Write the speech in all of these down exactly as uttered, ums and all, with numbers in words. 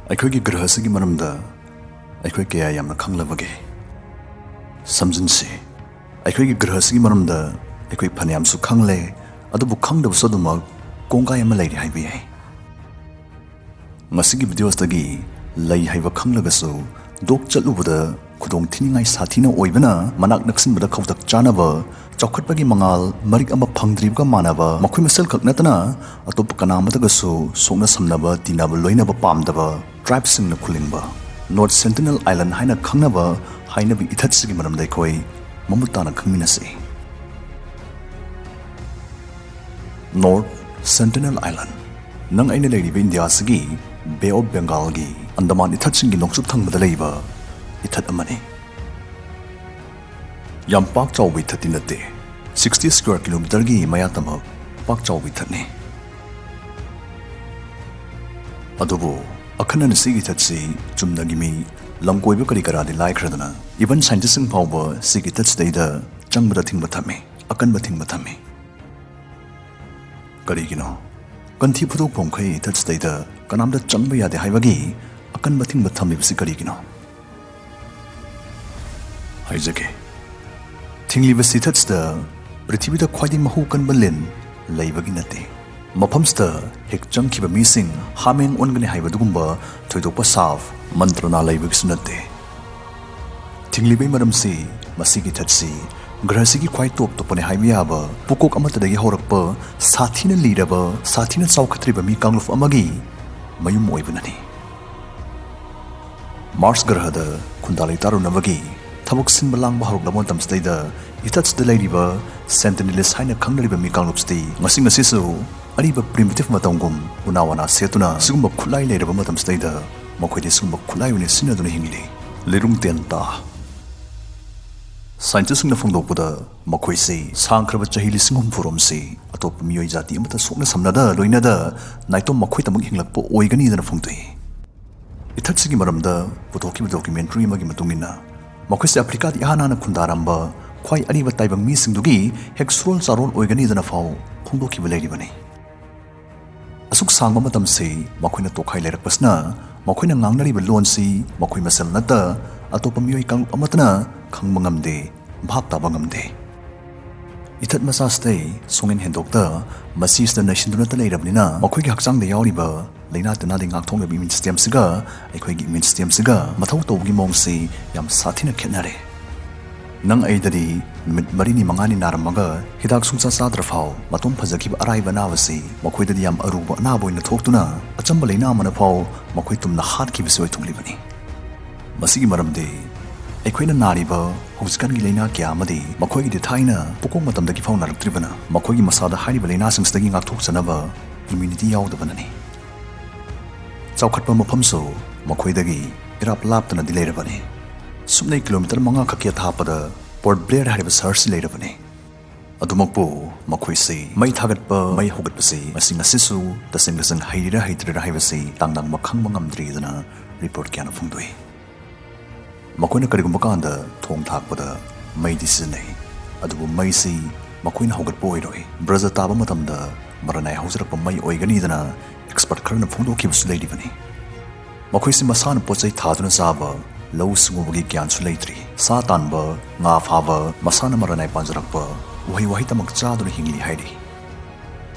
ꯑꯩꯈꯣꯏꯒꯤ ꯒ꯭ꯔꯍꯁꯤꯒꯤ ꯃꯔꯝꯗ ꯑꯩꯈꯣꯏ ꯀꯌꯥ ꯌꯥꯝꯅ ꯈꯪꯂꯕꯒꯦ? ꯁꯝꯖꯤꯟꯁꯤ꯫ ꯑꯩꯈꯣꯏꯒꯤ ꯒ꯭ꯔꯍꯁꯤꯒꯤ ꯃꯔꯝꯗ ꯑꯩꯈꯣꯏ ꯐꯅꯌꯥꯝꯁꯨ ꯈꯪꯂꯦ, ꯑꯗꯨꯕꯨ ꯈꯪꯗꯕꯁꯨ ꯑꯗꯨꯃꯛ ꯀꯣꯡꯒꯥꯏ ꯑꯃ ꯂꯩꯔꯤ ꯍꯥꯏꯕ ꯌꯥꯏ꯫ ꯉꯁꯤꯒꯤ ꯚꯤꯗꯤꯑꯣꯁꯤꯗꯒꯤ ꯂꯩ ꯍꯥꯏꯕ ꯈꯪꯂꯒꯁꯨ ꯗꯣꯛ ꯆꯠꯂꯨꯕꯗ ꯈꯨꯗꯣꯡ ꯊꯤꯅꯤꯡꯉꯥꯏ ꯁꯥꯊꯤꯅ ꯑꯣꯏꯕꯅ ꯃꯅꯥꯛ ꯅꯛꯁꯤꯟꯕꯗ ꯈꯧꯇꯛ ꯆꯥꯅꯕ, ꯆꯥꯎꯈꯠꯄꯒꯤ ꯃꯉꯥꯜ ꯃꯔꯤꯛ ꯑꯃ ꯐꯪꯗ꯭ꯔꯤꯕꯒ ꯃꯥꯟꯅꯕ, ꯃꯈꯣꯏ ꯃꯁꯦꯜ ꯈꯛ ꯅꯠꯇꯅ ꯑꯇꯣꯞꯄ ꯀꯅꯥ ꯑꯃꯠꯇꯒꯁꯨ ꯁꯣꯛꯅ ꯁꯝꯅꯕ, ꯇꯤꯟꯅꯕ ꯂꯣꯏꯅꯕ ꯄꯥꯝꯗꯕ ꯇ꯭ꯔꯥꯏꯕꯁꯤꯡꯅ ꯈꯨꯂꯤꯡꯕ ꯅꯣꯔꯠ ꯁꯦꯟꯇꯤꯅꯦꯜ ꯑꯥꯏꯂꯦꯟ ꯍꯥꯏꯅ ꯈꯪꯅꯕ ꯍꯥꯏꯅꯕꯤ ꯏꯊꯠꯁꯤꯒꯤ ꯃꯔꯝꯗ ꯑꯩꯈꯣꯏ ꯃꯃꯨꯠ ꯇꯥꯅ ꯈꯪꯃꯤꯟꯅꯁꯤ꯫ ꯅꯣꯔꯠ ꯁꯦꯟꯇꯤꯅꯦꯜ ꯑꯥꯏꯂꯦꯟ, ꯅꯪ ꯑꯩꯅ ꯂꯩꯔꯤꯕ ꯏꯟꯗꯤꯌꯥꯁꯤꯒꯤ ꯕꯦ ꯑꯣꯐ ꯕꯦꯡꯒꯥꯜꯒꯤ ꯑꯟꯗꯃꯥꯟ ꯏꯊꯠꯁꯤꯡꯒꯤ ꯅꯣꯡꯆꯨꯞ ꯊꯪꯕꯗ ꯂꯩꯕ ꯏꯊꯠ ꯑꯃꯅꯤ꯫ ꯌꯥꯝ ꯄꯥꯛ ꯆꯥꯎꯕ ꯏꯊꯠꯇꯤ ꯅꯠꯇꯦ, ꯁꯤꯛꯁꯇꯤ ꯁ꯭ꯀ꯭ꯋꯦꯔ ꯀꯤꯂꯣꯃꯤꯇꯔꯒꯤ ꯃꯌꯥ ꯇꯝꯕ ꯄꯥꯛ ꯆꯥꯎꯕ ꯏꯊꯠꯅꯤ꯫ ꯑꯗꯨꯕꯨ ꯑꯈꯟꯅꯅ ꯁꯤꯒꯤ ꯏꯊꯠꯁꯤ ꯆꯨꯝꯅꯒꯤ ꯃꯤ, ꯂꯝꯀꯣꯏꯕ ꯀꯔꯤ ꯀꯔꯥꯗꯤ ꯂꯥꯏꯈ꯭ꯔꯗꯅ, ꯏꯚꯟ ꯁꯥꯏꯟꯇꯤꯁꯁꯤꯡ ꯐꯥꯎꯕ ꯁꯤꯒꯤ ꯏꯊꯠꯁꯤꯗꯩꯗ ꯆꯪꯕꯗ ꯊꯤꯡꯕ ꯊꯝꯃꯤ, ꯑꯀꯟꯕ ꯊꯤꯡꯕ ꯊꯝꯃꯤ꯫ ꯀꯔꯤꯒꯤꯅꯣ? ꯀꯟꯊꯤ ꯐꯨꯗꯣꯛꯐꯝ ꯈꯩ ꯏꯊꯠꯁꯤꯗꯩꯗ ꯀꯅꯥꯝꯇ ꯆꯪꯕ ꯌꯥꯗꯦ ꯍꯥꯏꯕꯒꯤ ꯑꯀꯟꯕ ꯊꯤꯡꯕ ꯊꯝꯂꯤꯕꯁꯤ ꯀꯔꯤꯒꯤꯅꯣ? ꯍꯥꯏꯖꯒꯦ꯫ ꯊꯤꯡꯂꯤꯕ ꯁꯤꯊꯠꯁꯤꯗ ꯄ꯭ꯔꯤꯊꯤꯕꯤꯗ ꯈ꯭ꯋꯥꯏꯗꯒꯤ ꯃꯍꯨ ꯀꯟꯕ ꯂꯤꯟ ꯂꯩꯕꯒꯤ ꯅꯠꯇꯦ꯫ ꯃꯐꯝꯁꯤꯗ ꯍꯦꯛ ꯆꯪꯈꯤꯕ ꯃꯤꯁꯤꯡ ꯍꯥꯃꯦꯡ ꯑꯣꯟꯒꯅꯤ ꯍꯥꯏꯕ ꯑꯗꯨꯒꯨꯝꯕ ꯊꯣꯏꯗꯣꯛꯄ ꯁꯥꯐ ꯃꯟꯇ꯭ꯔꯅꯥ ꯂꯩꯕꯒꯤꯁꯨ ꯅꯠꯇꯦ꯫ ꯊꯤꯡꯂꯤꯕꯒꯤ ꯃꯔꯝꯁꯤ ꯃꯁꯤꯒꯤ ꯏꯊꯠꯁꯤ ꯒ꯭ꯔꯍꯁꯤꯒꯤ ꯈ꯭ꯋꯥꯏ ꯇꯣꯞ ꯇꯣꯞꯄꯅꯤ ꯍꯥꯏꯕ ꯌꯥꯕ ꯄꯨꯀꯣꯛ ꯑꯃꯠꯇꯗꯒꯤ ꯍꯧꯔꯛꯄ ꯁꯥꯊꯤꯅ ꯂꯤꯔꯕ, ꯁꯥꯊꯤꯅ ꯆꯥꯎꯈꯠꯇ꯭ꯔꯤꯕ ꯃꯤ ꯀꯥꯡꯂꯨꯞ ꯑꯃꯒꯤ ꯃꯌꯨꯝ ꯑꯣꯏꯕꯅꯅꯤ꯫ ꯃꯥꯔꯁ ꯒ꯭ꯔꯍꯗ ꯈꯨꯟꯗꯥ ꯂꯩꯇꯥꯔꯨꯅꯕꯒꯤ ꯊꯕꯛ ꯁꯤꯟꯕ ꯂꯥꯡꯕ ꯍꯧꯔꯛꯂꯕ ꯃꯇꯝꯁꯤꯗꯩꯗ ꯏꯊꯠꯁꯤꯗ ꯂꯩꯔꯤꯕ ꯁꯦꯟꯇꯤꯅꯦꯂꯤꯁ ꯍꯥꯏꯅ ꯈꯪꯅꯔꯤꯕ ꯃꯤ ꯀꯥꯡꯂꯨꯞꯁꯤꯗꯤ ꯉꯁꯤ ꯉꯁꯤꯁꯨ ꯑꯔꯤꯕ ꯄ꯭ꯔꯤꯃꯤꯇꯤꯚ ꯃꯇꯝꯒꯨꯝ ꯎꯅꯥ ꯋꯥꯅꯥ ꯁꯦꯠꯇꯨꯅ ꯁꯤꯒꯨꯝꯕ ꯈꯨꯠꯂꯥꯏ ꯂꯩꯔꯕ ꯃꯇꯝꯁꯤꯗꯩꯗ ꯃꯈꯣꯏꯗꯤ ꯁꯤꯒꯨꯝꯕ ꯈꯨꯠꯂꯥꯏ ꯑꯣꯏꯅ ꯁꯤꯖꯤꯟꯅꯗꯨꯅ ꯍꯤꯡꯂꯤ꯫ ꯂꯤꯔꯨꯡ ꯇꯦꯟ ꯇꯥ꯫ ꯁꯥꯏꯟꯇꯤꯁꯁꯤꯡꯅ ꯐꯣꯡꯗꯣꯛꯄꯗ ꯃꯈꯣꯏꯁꯤ ꯁꯥꯡꯈ꯭ꯔꯕ ꯆꯍꯤ ꯂꯤꯁꯤꯡ ꯍꯨꯝꯐꯨꯔꯣꯝꯁꯤ ꯑꯇꯣꯞꯄ ꯃꯤꯑꯣꯏ ꯖꯥꯇꯤ ꯑꯃꯠꯇ ꯁꯣꯛꯅ ꯁꯝꯅꯗ ꯂꯣꯏꯅꯗ ꯅꯥꯏꯇꯣꯝ ꯃꯈꯣꯏꯇꯃꯛ ꯍꯤꯡꯂꯛꯄ ꯑꯣꯏꯒꯅꯤꯗꯅ ꯐꯣꯡꯗꯣꯛꯏ꯫ ꯏꯊꯠꯁꯤꯒꯤ ꯃꯔꯝꯗ ꯄꯨꯊꯣꯛꯈꯤꯕ ꯗꯣꯀꯨꯃꯦꯟꯇꯔꯤ ꯑꯃꯒꯤ ꯃꯇꯨꯡ ꯏꯟꯅ, ꯃꯈꯣꯏꯁꯦ ꯑꯐ꯭ꯔꯤꯀꯥꯗ ꯏꯍꯥꯟ ꯍꯥꯟꯅ ꯈꯨꯟꯗꯥꯔꯝꯕ ꯈ꯭ꯋꯥꯏ ꯑꯔꯤꯕ ꯇꯥꯏꯕꯪ ꯃꯤꯁꯤꯡꯗꯨꯒꯤ ꯍꯦꯛ ꯁꯨꯔꯣꯜ ꯆꯥꯔꯣꯜ ꯑꯣꯏꯒꯅꯤꯗꯅ ꯐꯥꯎ ꯐꯣꯡꯗꯣꯛꯈꯤꯕ ꯂꯩꯔꯤꯕꯅꯤ꯫ ꯑꯁꯨꯛ ꯁꯥꯡꯕ ꯃꯇꯝꯁꯤ ꯃꯈꯣꯏꯅ ꯇꯣꯈꯥꯏ ꯂꯩꯔꯛꯄꯁꯤꯅ ꯃꯈꯣꯏꯅ ꯉꯥꯡꯅꯔꯤꯕ ꯂꯣꯟꯁꯤ ꯃꯈꯣꯏ ꯃꯁꯦꯜ ꯅꯠꯇ ꯑꯇꯣꯞꯄ ꯃꯤꯑꯣꯏ ꯀꯥꯡꯂꯨꯞ ꯑꯃꯠꯇꯅ ꯈꯪꯕ ꯉꯝꯗꯦ, ꯚꯥꯞ ꯇꯥꯕ ꯉꯝꯗꯦ꯫ ꯏꯊꯠ ꯃꯆꯥꯁꯤꯗꯩ ꯁꯨꯡꯍꯦꯟ ꯍꯦꯟꯗꯣꯛꯇ ꯃꯁꯤꯁꯤꯗ ꯅꯩꯁꯤꯟꯗꯨꯅꯇ ꯂꯩꯔꯕꯅꯤꯅ ꯃꯈꯣꯏꯒꯤ ꯍꯛꯆꯥꯡꯗ ꯌꯥꯎꯔꯤꯕ ꯂꯥꯏꯅꯥ ꯇꯤꯟꯅꯥꯗꯒꯤ ꯉꯥꯛꯊꯣꯛꯅꯕ ꯏꯃ꯭ꯌꯨꯟ ꯁꯤꯁꯇꯦꯝꯁꯤꯒ ꯑꯩꯈꯣꯏꯒꯤ ꯏꯃ꯭ꯌꯨꯟ ꯁꯤꯁꯇꯦꯝꯁꯤꯒ ꯃꯊꯧ ꯇꯧꯕꯒꯤ ꯃꯑꯣꯡꯁꯤ ꯌꯥꯝ ꯁꯥꯊꯤꯅ ꯈꯦꯠꯅꯔꯦ꯫ ꯅꯪ ꯑꯩꯗꯗꯤ ꯅꯨꯃꯤꯠ ꯃꯔꯤꯅꯤ ꯃꯉꯥꯅꯤ ꯅꯥꯔꯝꯃꯒ ꯍꯤꯗꯥꯛ ꯁꯨꯡꯆꯥ ꯆꯥꯗ꯭ꯔ ꯐꯥꯎ ꯃꯇꯣꯝ ꯐꯖꯈꯤꯕ ꯑꯔꯥꯏꯕ ꯑꯅꯥꯕꯁꯤ ꯃꯈꯣꯏꯗꯗꯤ ꯌꯥꯝ ꯑꯔꯨꯕ ꯑꯅꯥꯕ ꯑꯣꯏꯅ ꯊꯣꯛꯇꯨꯅ ꯑꯆꯝꯕ ꯂꯥꯏꯅꯥ ꯑꯃꯅ ꯐꯥꯎ ꯃꯈꯣꯏ ꯇꯨꯝꯅ ꯍꯥꯠꯈꯤꯕꯁꯤ ꯑꯣꯏꯊꯣꯛꯂꯤꯕꯅꯤ꯫ ꯃꯁꯤꯒꯤ ꯃꯔꯝꯗꯤ ꯑꯩꯈꯣꯏꯅ ꯅꯥꯔꯤꯕ ꯍꯧꯖꯤꯛꯀꯥꯟꯒꯤ ꯂꯥꯏꯅꯥ ꯀꯌꯥ ꯑꯃꯗꯤ ꯃꯈꯣꯏꯒꯤꯗꯤ ꯊꯥꯏꯅ ꯄꯣꯛꯄ ꯃꯇꯝꯗꯒꯤ ꯐꯥꯎ ꯅꯥꯔꯛꯇ꯭ꯔꯤꯕꯅ ꯃꯈꯣꯏꯒꯤ ꯃꯁꯥꯗ ꯍꯥꯏꯔꯤꯕ ꯂꯥꯏꯅꯥꯁꯤꯡꯁꯤꯗꯒꯤ ꯉꯥꯛꯊꯣꯛꯆꯅꯕ ꯏꯃ꯭ꯌꯨꯅꯤꯇꯤ ꯌꯥꯎꯗꯕꯅꯅꯤ꯫ ꯆꯥꯎꯈꯠꯄ ꯃꯐꯝꯁꯨ ꯃꯈꯣꯏꯗꯒꯤ ꯏꯔꯥꯞ ꯂꯥꯞꯇꯅꯗꯤ ꯂꯩꯔꯕꯅꯤ꯫ ꯁꯨꯞꯅꯩ ꯀꯤꯂꯣꯃꯤꯇꯔ ꯃꯉꯥ ꯈꯛꯀꯤ ꯑꯊꯥꯞꯄꯗ ꯄꯣꯔꯠ ꯕ꯭ꯂꯦꯌꯔ ꯍꯥꯏꯔꯤꯕ ꯁꯍꯔꯁꯤ ꯂꯩꯔꯕꯅꯤ꯫ ꯑꯗꯨꯃꯛꯄꯨ ꯃꯈꯣꯏꯁꯤ ꯃꯩ ꯊꯥꯒꯠꯄ, ꯃꯩ ꯍꯧꯒꯠꯄꯁꯤ ꯃꯁꯤ ꯉꯁꯤꯁꯨ ꯇꯁꯦꯡ ꯇꯁꯦꯡ ꯍꯩꯔꯤꯔꯥ ꯍꯩꯇ꯭ꯔꯤꯔꯥ ꯍꯥꯏꯕꯁꯤ ꯇꯥꯡꯗꯥꯡꯕ ꯈꯪꯕ ꯉꯝꯗ꯭ꯔꯤꯗꯅ ꯔꯤꯄꯣꯔꯠ ꯀꯌꯥꯅ ꯐꯣꯡꯗꯣꯛꯏ꯫ ꯃꯈꯣꯏꯅ ꯀꯔꯤꯒꯨꯝꯕ ꯀꯥꯟꯗ ꯊꯣꯡ ꯊꯥꯛꯄꯗ ꯃꯩꯗꯤ ꯁꯤꯖꯤꯟꯅꯩ, ꯑꯗꯨꯕꯨ ꯃꯩꯁꯤ ꯃꯈꯣꯏꯅ ꯍꯧꯒꯠꯄ ꯑꯣꯏꯔꯣꯏ꯫ ꯕ꯭ꯔꯖ ꯇꯥꯕ ꯃꯇꯝꯗ ꯃꯔꯅꯥꯏ ꯍꯧꯖꯔꯛꯄ ꯃꯩ ꯑꯣꯏꯒꯅꯤꯗꯅ ꯑꯦꯛꯁꯄꯔꯠ ꯈꯔꯅ ꯐꯣꯡꯗꯣꯛꯈꯤꯕꯁꯨ ꯂꯩꯔꯤꯕꯅꯤ꯫ ꯃꯈꯣꯏꯁꯤ ꯃꯁꯥꯅ ꯄꯣꯠ ꯆꯩ ꯊꯥꯗꯨꯅ ꯆꯥꯕ, ꯂꯧꯎ ꯁꯤꯡꯎꯕꯒꯤ ꯒ꯭ꯌꯥꯟꯁꯨ ꯂꯩꯇ꯭ꯔꯤ꯫ ꯁꯥ ꯇꯥꯟꯕ, ꯉꯥ ꯐꯥꯕ, ꯃꯁꯥꯅ ꯃꯔꯅꯥꯏ ꯄꯥꯟꯖꯔꯛꯄ ꯎꯍꯩ ꯋꯥꯍꯩꯇꯃꯛ ꯆꯥꯗꯨꯅ ꯍꯤꯡꯂꯤ ꯍꯥꯏꯔꯤ꯫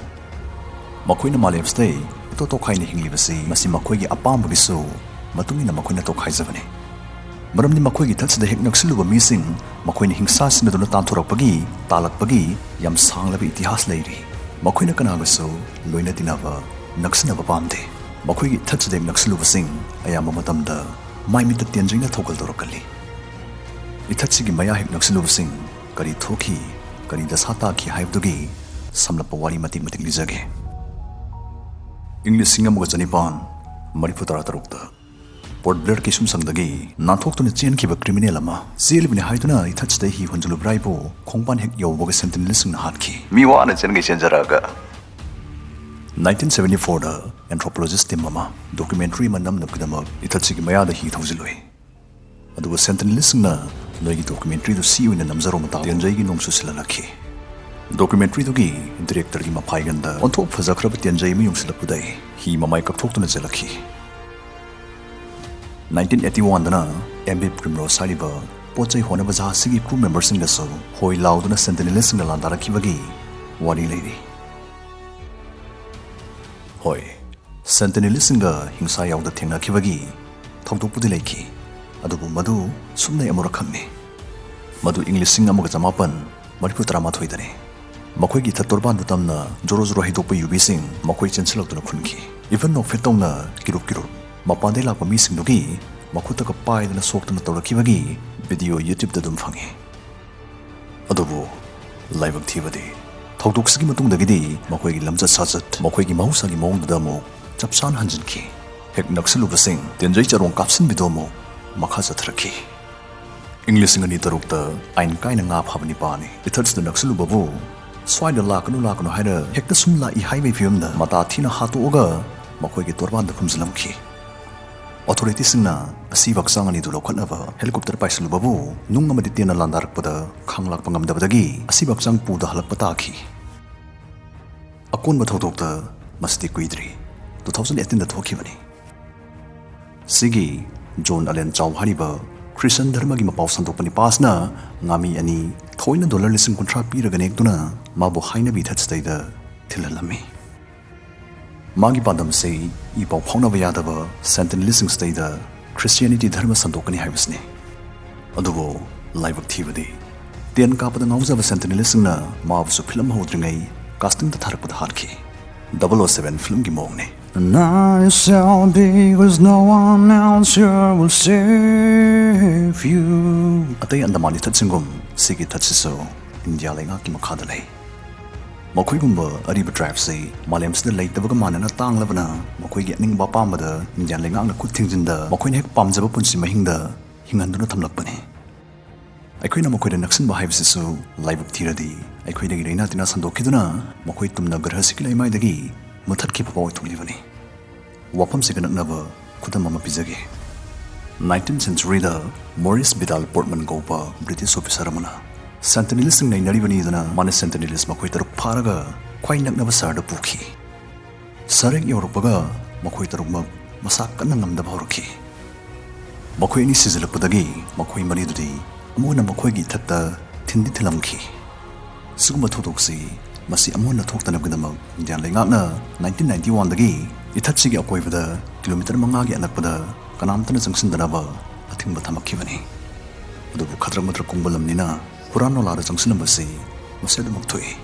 ꯃꯈꯣꯏꯅ ꯃꯥꯂꯦꯝꯁꯤꯗ ꯏꯇꯣ ꯇꯣꯈꯥꯏꯅ ꯍꯤꯡꯂꯤꯕꯁꯤ ꯃꯁꯤ ꯃꯈꯣꯏꯒꯤ ꯑꯄꯥꯝꯕꯒꯤꯁꯨ ꯃꯇꯨꯡ ꯏꯟꯅ ꯃꯈꯣꯏꯅ ꯇꯣꯈꯥꯏꯖꯕꯅꯤ꯫ ꯃꯔꯝꯗꯤ ꯃꯈꯣꯏꯒꯤ ꯏꯊꯠꯁꯤꯗ ꯍꯦꯛ ꯅꯛꯁꯤꯜꯂꯨꯕ ꯃꯤꯁꯤꯡ ꯃꯈꯣꯏꯅ ꯍꯤꯡꯁꯥ ꯁꯤꯟꯅꯗꯨꯅ ꯇꯥꯟꯊꯣꯔꯛꯄꯒꯤ, ꯇꯥꯜꯂꯛꯄꯒꯤ ꯌꯥꯝ ꯁꯥꯡꯂꯕ ꯏꯇꯤꯍꯥꯁ ꯂꯩꯔꯤ꯫ ꯃꯈꯣꯏꯅ ꯀꯅꯥꯒꯁꯨ ꯂꯣꯏꯅ ꯇꯤꯟꯅꯕ, ꯅꯛꯁꯤꯟꯅꯕ ꯄꯥꯝꯗꯦ꯫ ꯃꯈꯣꯏꯒꯤ ꯏꯊꯠꯁꯤꯗ ꯍꯦꯛ ꯅꯛꯁꯤꯜꯂꯨꯕꯁꯤꯡ ꯑꯌꯥꯝꯕ ꯃꯇꯝꯗ ꯃꯥꯏ ꯃꯤꯠꯇ ꯇꯦꯟꯖꯩꯅ ꯊꯧꯒꯜ ꯇꯧꯔꯛꯀꯜꯂꯤ꯫ ꯏꯊꯠꯁꯤꯒꯤ ꯃꯌꯥ ꯍꯦꯛ ꯅꯛꯁꯤꯜꯂꯨꯕꯁꯤꯡ ꯀꯔꯤ ꯊꯣꯛꯈꯤ, ꯀꯔꯤ ꯗꯁꯥ ꯇꯥꯈꯤ ꯍꯥꯏꯕꯗꯨꯒꯤ ꯁꯝꯂꯞꯄ ꯋꯥꯔꯤ ꯃꯇꯦꯛ ꯃꯇꯦꯛ ꯂꯤꯖꯒꯦ꯫ ꯏꯪ ꯂꯤꯁꯤꯡ ꯑꯃꯒ ꯆꯅꯤꯄꯥꯟ ꯃꯔꯤꯐꯨ ꯇꯔꯥ ꯇꯔꯨꯛꯇ ꯄꯣꯔꯠ ꯕ꯭ꯂꯦꯌꯔ ꯀꯩꯁꯨꯝꯁꯪꯗꯒꯤ ꯅꯥꯟꯊꯣꯛꯇꯨꯅ ꯆꯦꯟꯈꯤꯕ ꯀ꯭ꯔꯤꯃꯤꯅꯦꯜ ꯑꯃ ꯆꯦꯜꯂꯤꯕꯅꯤ ꯍꯥꯏꯗꯨꯅ ꯏꯊꯠꯁꯤꯗ ꯍꯤ ꯍꯣꯟꯖꯜꯂꯨꯕ꯭ꯔꯥ ꯍꯥꯏꯕꯨ ꯈꯣꯡꯕꯥꯟ ꯍꯦꯛ ꯌꯧꯕꯒ ꯁꯦꯟꯇꯤꯅꯦꯜꯁꯤꯡꯅ ꯍꯥꯠꯈꯤ꯫ ꯃꯤ ꯋꯥꯅ ꯆꯦꯟꯒꯩ ꯆꯦꯟꯖꯔꯛꯑꯒ ꯅꯥꯏꯟꯇꯤꯟ ꯁꯚꯦꯟꯇꯤ ꯐꯣꯔꯗ ꯑꯦꯟꯊ꯭ꯔꯣꯄꯣꯂꯣꯖꯤꯁ ꯇꯤꯝ ꯑꯃ ꯗꯣꯀꯨꯃꯦꯟꯇꯔꯤ ꯑꯃ ꯅꯝꯅꯕꯒꯤꯗꯃꯛ ꯏꯊꯠꯁꯤꯒꯤ ꯃꯌꯥꯗ ꯍꯤ ꯊꯧꯖꯤꯜꯂꯨꯏ꯫ ꯑꯗꯨꯒ ꯁꯦꯟꯇꯤꯅꯦꯂꯤꯁꯁꯤꯡꯅ ꯅꯣꯏꯒꯤ ꯗꯣꯀꯨꯃꯦꯟꯇꯔꯤꯗꯨ ꯁꯤ ꯑꯣꯏꯅ ꯅꯝꯖꯔꯣ ꯃꯇꯥꯎ꯫ ꯇꯦꯟꯖꯩꯒꯤ ꯅꯣꯡ ꯆꯨꯁꯤꯜꯂꯛꯂꯛꯈꯤ꯫ ꯗꯣꯀꯨꯃꯦꯟꯇꯔꯤꯗꯨꯒꯤ ꯗꯤꯔꯦꯛꯇꯔꯒꯤ ꯃꯐꯥꯏꯒꯟꯗ ꯑꯣꯟꯊꯣꯛ ꯐꯖꯈ꯭ꯔꯕ ꯇꯦꯟꯖꯩ ꯑꯃ ꯌꯨꯡꯁꯤꯜꯂꯛꯄꯗꯩ ꯍꯤ ꯃꯃꯥꯏ ꯀꯛꯊꯣꯛꯇꯨꯅ ꯆꯦꯜꯂꯛꯈꯤ꯫ ꯅꯥꯏꯟꯇꯤꯟ ꯑꯩꯠꯇꯤ ꯋꯥꯟꯗꯅ ꯑꯦꯝ ꯕꯤ ꯄ꯭ꯔꯤꯝꯔꯣꯁ ꯍꯥꯏꯔꯤꯕ ꯄꯣꯠ ꯆꯩ ꯍꯣꯟꯅꯕ ꯖꯍꯥꯖꯁꯤꯒꯤ ꯀ꯭ꯔꯨ ꯃꯦꯝꯕꯔꯁꯤꯡꯗꯁꯨ ꯍꯣꯏ ꯂꯥꯎꯗꯨꯅ ꯁꯦꯟꯇꯤꯅꯦꯂꯤꯁꯁꯤꯡꯅ ꯂꯥꯟꯗꯥꯔꯛꯈꯤꯕꯒꯤ ꯋꯥꯔꯤ ꯂꯩꯔꯤ꯫ ꯍꯣꯏ, ꯁꯦꯟꯇꯤꯅꯦꯂꯤꯁꯁꯤꯡꯒ ꯍꯤꯡꯁꯥ ꯌꯥꯎꯗ ꯊꯦꯡꯅꯈꯤꯕꯒꯤ ꯊꯧꯗꯣꯛꯄꯨꯗꯤ ꯂꯩꯈꯤ, ꯑꯗꯨꯕꯨ ꯃꯗꯨ ꯁꯨꯞꯅꯩ ꯑꯃꯨꯔꯛꯈꯛꯅꯤ꯫ ꯃꯗꯨ ꯏꯪ ꯂꯤꯁꯤꯡ ꯑꯃꯒ ꯆꯃꯥꯄꯟ ꯃꯔꯤꯐꯨ ꯇꯔꯥꯃꯥꯊꯣꯏꯗꯅꯤ꯫ ꯃꯈꯣꯏꯒꯤ ꯏꯊꯠ ꯇꯣꯔꯕꯥꯟꯗꯨ ꯇꯝꯅ ꯖꯣꯔꯣ ꯖꯣꯔꯣ ꯍꯩꯗꯣꯛꯄ ꯌꯨꯕꯤꯁꯤꯡ ꯃꯈꯣꯏ ꯆꯦꯟꯁꯤꯜꯂꯛꯇꯨꯅ ꯈꯨꯟꯈꯤ꯫ ꯏꯚꯟ ꯅꯣꯛꯐꯦꯠ ꯇꯧꯅ ꯀꯤꯔꯨꯞ ꯀꯤꯔꯨꯞ ꯃꯄꯥꯟꯗꯩ ꯂꯥꯛꯄ ꯃꯤꯁꯤꯡꯗꯨꯒꯤ ꯃꯈꯨꯠꯇꯒ ꯄꯥꯏꯗꯅ ꯁꯣꯛꯇꯅ ꯇꯧꯔꯛꯈꯤꯕꯒꯤ ꯚꯤꯗꯤꯑꯣ YouTube-ꯇ ꯑꯗꯨꯝ ꯐꯪꯉꯤ꯫ ꯑꯗꯨꯕꯨ ꯂꯥꯏꯕꯛ ꯊꯤꯕꯗꯤ, ꯊꯧꯗꯣꯛꯁꯤꯒꯤ ꯃꯇꯨꯡꯗꯒꯤꯗꯤ ꯃꯈꯣꯏꯒꯤ ꯂꯝꯆꯠ ꯁꯥꯖꯠ ꯃꯈꯣꯏꯒꯤ ꯃꯍꯧꯁꯥꯒꯤ ꯃꯑꯣꯡꯗꯨꯗ ꯑꯃꯨꯛ ꯆꯞ ꯆꯥꯅ ꯍꯟꯖꯤꯟꯈꯤ꯫ ꯍꯦꯛ ꯅꯛꯁꯤꯜꯂꯨꯕꯁꯤꯡ ꯇꯦꯟꯖꯩ ꯆꯔꯣꯡ ꯀꯥꯞꯁꯤꯟꯕꯤꯗꯨ ꯑꯃꯨꯛ ꯃꯈꯥ ꯆꯠꯊꯔꯛꯈꯤ꯫ ꯏꯪ ꯂꯤꯁꯤꯡ ꯑꯅꯤ ꯇꯔꯨꯛꯇ ꯑꯥꯏꯟ ꯀꯥꯏꯅ ꯉꯥ ꯐꯥꯕ ꯅꯤꯄꯥꯅꯤ ꯏꯊꯠꯁꯤꯗ ꯅꯛꯁꯤꯜꯂꯨꯕꯕꯨ ꯁ꯭ꯋꯥꯏꯗ ꯂꯥꯛꯀꯅꯨ ꯂꯥꯛꯀꯅꯨ ꯍꯥꯏꯔ ꯍꯦꯛꯇ ꯁꯨꯝ ꯂꯥꯛꯏ ꯍꯥꯏꯕꯒꯤ ꯐꯤꯕꯝꯗ ꯃꯇꯥ ꯊꯤꯅ ꯍꯥꯠꯇꯣꯛꯑꯒ ꯃꯈꯣꯏꯒꯤ ꯇꯣꯔꯕꯥꯟꯗ ꯐꯨꯝꯖꯤꯜꯂꯝꯈꯤ꯫ ꯑꯣꯊꯣꯔꯤꯇꯤꯁꯤꯡꯅ ꯑꯁꯤꯕ ꯍꯛꯆꯥꯡ ꯑꯅꯤꯗꯨ ꯂꯧꯈꯠꯅꯕ ꯍꯦꯂꯤꯀꯣꯞꯇꯔ ꯄꯥꯏꯁꯤꯜꯂꯨꯕꯕꯨ ꯅꯨꯡ ꯑꯃꯗꯤ ꯇꯦꯟꯅ ꯂꯥꯟꯗꯥꯔꯛꯄꯗ ꯈꯥꯡ ꯂꯥꯛꯄ ꯉꯝꯗꯕꯗꯒꯤ ꯑꯁꯤꯕ ꯍꯛꯆꯥꯡ ꯄꯨꯗ ꯍꯜꯂꯛꯄ ꯇꯥꯈꯤ꯫ ꯑꯀꯣꯟꯕ ꯊꯧꯗꯣꯛꯇ ꯃꯁꯤꯗꯤ ꯀꯨꯏꯗ꯭ꯔꯤ, two thousand eighteen-ꯗ ꯊꯣꯛꯈꯤꯕꯅꯤ꯫ ꯁꯤꯒꯤ ꯖꯣꯟ ꯑꯂꯦꯟ ꯆꯥꯎ ꯍꯥꯏꯔꯤꯕ ꯈ꯭ꯔꯤꯁꯇꯟ ꯙꯔꯃꯒꯤ ꯃꯄꯥꯎ ꯁꯟꯗꯣꯛꯄ ꯅꯤꯄꯥꯁꯤꯅ ꯉꯥꯃꯤ ꯑꯅꯤ ꯊꯑꯣꯏꯅ ꯗꯣꯂꯔ ꯂꯤꯁꯤꯡ ꯀꯨꯟꯊ꯭ꯔꯥ ꯄꯤꯔꯒ ꯅꯦꯛꯇꯨꯅ ꯃꯥꯕꯨ ꯍꯥꯏꯅꯕꯤ ꯏꯊꯠꯁꯤꯗꯩꯗ ꯊꯤꯜꯍꯜꯂꯝꯃꯤ꯫ ꯃꯥꯒꯤ ꯄꯥꯟꯗꯝꯁꯤ ꯏ ꯄꯥꯎ ꯐꯥꯎꯅꯕ ꯌꯥꯗꯕ ꯁꯦꯟꯇꯤꯅꯦꯂꯤꯁꯤꯡꯁꯤꯗꯩꯗ ꯈ꯭ꯔꯤꯁꯇꯤꯌꯥꯅꯤꯇꯤ ಧರ್ಮ ꯁꯟꯗꯣꯛꯀꯅꯤ ꯍꯥꯏꯕꯁꯤꯅꯤ꯫ ꯑꯗꯨꯕꯨ ꯂꯥꯏꯕꯛ ꯊꯤꯕꯗꯤ, ꯇꯦꯟ ꯀꯥꯞꯄꯗ ꯉꯥꯎꯖꯕ ꯁꯦꯟꯇꯤꯅꯦꯂꯤꯁꯁꯤꯡꯅ ꯃꯥꯕꯨꯁꯨ ꯐꯤꯂꯝ ꯍꯧꯗ꯭ꯔꯤꯉꯩ ꯀꯥꯁꯇꯤꯡꯗ ꯊꯥꯔꯛꯄꯗ ꯍꯥꯠꯈꯤ꯫ Double O Seven ꯐꯤꯂꯝꯒꯤ ꯃꯑꯣꯡꯅꯤ꯫ Not yourself, because no one else here will save you. ꯑꯇꯩ ꯑꯟꯗꯃꯥꯟ ꯏꯊꯠꯁꯤꯡꯒꯨꯝ ꯁꯤꯒꯤ ꯏꯊꯠꯁꯤꯁꯨ ꯏꯟꯗꯤꯌꯥ ꯂꯩꯉꯥꯛꯀꯤ ꯃꯈꯥꯗ ꯂꯩ꯫ ꯃꯈꯣꯏꯒꯨꯝꯕ ꯑꯔꯤꯕ ꯇ꯭ꯔꯥꯏꯕꯁꯤ ꯃꯥꯂꯦꯝꯁꯤꯗ ꯂꯩꯇꯕꯒ ꯃꯥꯟꯅꯅ ꯇꯥꯡꯂꯕꯅ ꯃꯈꯣꯏꯒꯤ ꯑꯅꯤꯡꯕ ꯑꯄꯥꯝꯕꯗ ꯏꯟꯗꯤꯌꯥ ꯂꯩꯉꯥꯛꯅ ꯈꯨꯠ ꯊꯤꯡꯖꯤꯟꯗ ꯃꯈꯣꯏꯅ ꯍꯦꯛ ꯄꯥꯝꯖꯕ ꯄꯨꯟꯁꯤ ꯃꯍꯤꯡꯗ ꯍꯤꯡꯍꯟꯗꯨꯅ ꯊꯝꯂꯛꯄꯅꯤ꯫ ꯑꯩꯈꯣꯏꯅ ꯃꯈꯣꯏꯗ ꯅꯛꯁꯤꯟꯕ ꯍꯥꯏꯕꯁꯤꯁꯨ ꯂꯥꯏꯕꯛ ꯊꯤꯔꯗꯤ ꯑꯩꯈꯣꯏꯗꯒꯤ ꯂꯩꯅꯥ ꯇꯤꯟꯅꯥ ꯁꯟꯗꯣꯛꯈꯤꯗꯨꯅ ꯃꯈꯣꯏ ꯇꯨꯝꯅ ꯒ꯭ꯔꯍꯁꯤꯒꯤ ꯂꯩꯃꯥꯏꯗꯒꯤ ꯃꯨꯊꯠꯈꯤꯕ ꯐꯥꯎ ꯑꯣꯏꯊꯣꯛꯂꯤꯕꯅꯤ꯫ ꯋꯥꯐꯝꯁꯤꯒ ꯅꯛꯅꯕ ꯈꯨꯗꯝ ꯑꯃ ꯄꯤꯖꯒꯦ꯫ Nineteenth century-ꯗ ꯃꯣꯔꯤꯁ ꯕꯤꯗꯥꯜ ꯄꯣꯔꯠꯃꯟ ꯀꯧꯕ ꯕ꯭ꯔꯤꯇꯤꯁ ꯑꯣꯐꯤꯁꯔ ꯑꯃꯅ ꯁꯦꯟꯇꯤꯅꯦꯂꯤꯁꯁꯤꯡ ꯅꯩꯅꯔꯤꯕꯅꯤꯗꯅ ꯃꯥꯅ ꯁꯦꯟꯇꯤꯅꯦꯂꯤꯁ ꯃꯈꯣꯏ ꯇꯔꯨꯛ ꯐꯥꯔꯒ ꯈ꯭ꯋꯥꯏ ꯅꯛꯅꯕ ꯁꯍꯔꯗ ꯄꯨꯈꯤ꯫ ꯁꯍꯔ ꯍꯦꯛ ꯌꯧꯔꯛꯄꯒ ꯃꯈꯣꯏ ꯇꯔꯨꯛꯃꯛ ꯃꯁꯥ ꯀꯟꯅ ꯉꯝꯗꯕ ꯍꯧꯔꯛꯈꯤ꯫ ꯃꯈꯣꯏ ꯑꯅꯤ ꯁꯤꯖꯤꯜꯂꯛꯄꯗꯒꯤ ꯃꯈꯣꯏ ꯃꯔꯤꯗꯨꯗꯤ ꯑꯃꯨꯛ ꯍꯟꯅ ꯃꯈꯣꯏꯒꯤ ꯏꯊꯠꯇ ꯊꯤꯟꯗꯤ ꯊꯤꯜꯂꯝꯈꯤ꯫ ꯁꯤꯒꯨꯝꯕ ꯊꯧꯗꯣꯛꯁꯤ ꯃꯁꯤ ꯑꯃꯨꯛ ꯍꯟꯅ ꯊꯣꯛꯇꯅꯕꯒꯤꯗꯃꯛ ꯏꯟꯗꯤꯌꯥ ꯂꯩꯉꯥꯛꯅ ꯅꯥꯏꯟꯇꯤꯟ ꯅꯥꯏꯟꯇꯤ ꯋꯥꯟꯗꯒꯤ ꯏꯊꯠꯁꯤꯒꯤ ꯑꯀꯣꯏꯕꯗ ꯀꯤꯂꯣꯃꯤꯇꯔ ꯃꯉꯥꯒꯤ ꯑꯅꯛꯄꯗ ꯀꯅꯥꯝꯇꯅ ꯆꯪꯁꯤꯟꯗꯅꯕ ꯑꯊꯤꯡꯕ ꯊꯝꯃꯛꯈꯤꯕꯅꯤ꯫ ꯑꯗꯨꯕꯨ ꯈꯗ꯭ꯔꯛ ꯃꯗ꯭ꯔꯛ ꯀꯨꯡꯕ ꯂꯝꯅꯤꯅ ꯍꯨꯔꯥꯟ ꯅꯣꯂꯥꯗ ꯆꯪꯁꯤꯜꯂꯝꯕꯁꯤ ꯃꯁꯤ ꯑꯗꯨꯃꯛ ꯊꯣꯛꯏ꯫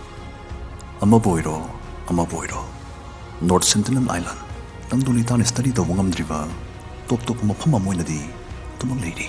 ꯑꯃꯕꯨ ꯑꯣꯏꯔꯣ, ꯑꯃꯕꯨ ꯑꯣꯏꯔꯣ, ꯅꯣꯔꯠ ꯁꯦꯟꯇꯤꯅꯦꯜ ꯑꯥꯏꯂꯦꯟ ꯇꯪꯗꯨ ꯂꯩꯇꯥꯅ ꯁ꯭ꯇꯗꯤ ꯇꯧꯕ ꯉꯝꯗ꯭ꯔꯤꯕ ꯇꯣꯞ ꯇꯣꯞꯄ ꯃꯐꯝ ꯑꯃ ꯑꯣꯏꯅꯗꯤ ꯑꯗꯨꯃꯛ ꯂꯩꯔꯤ꯫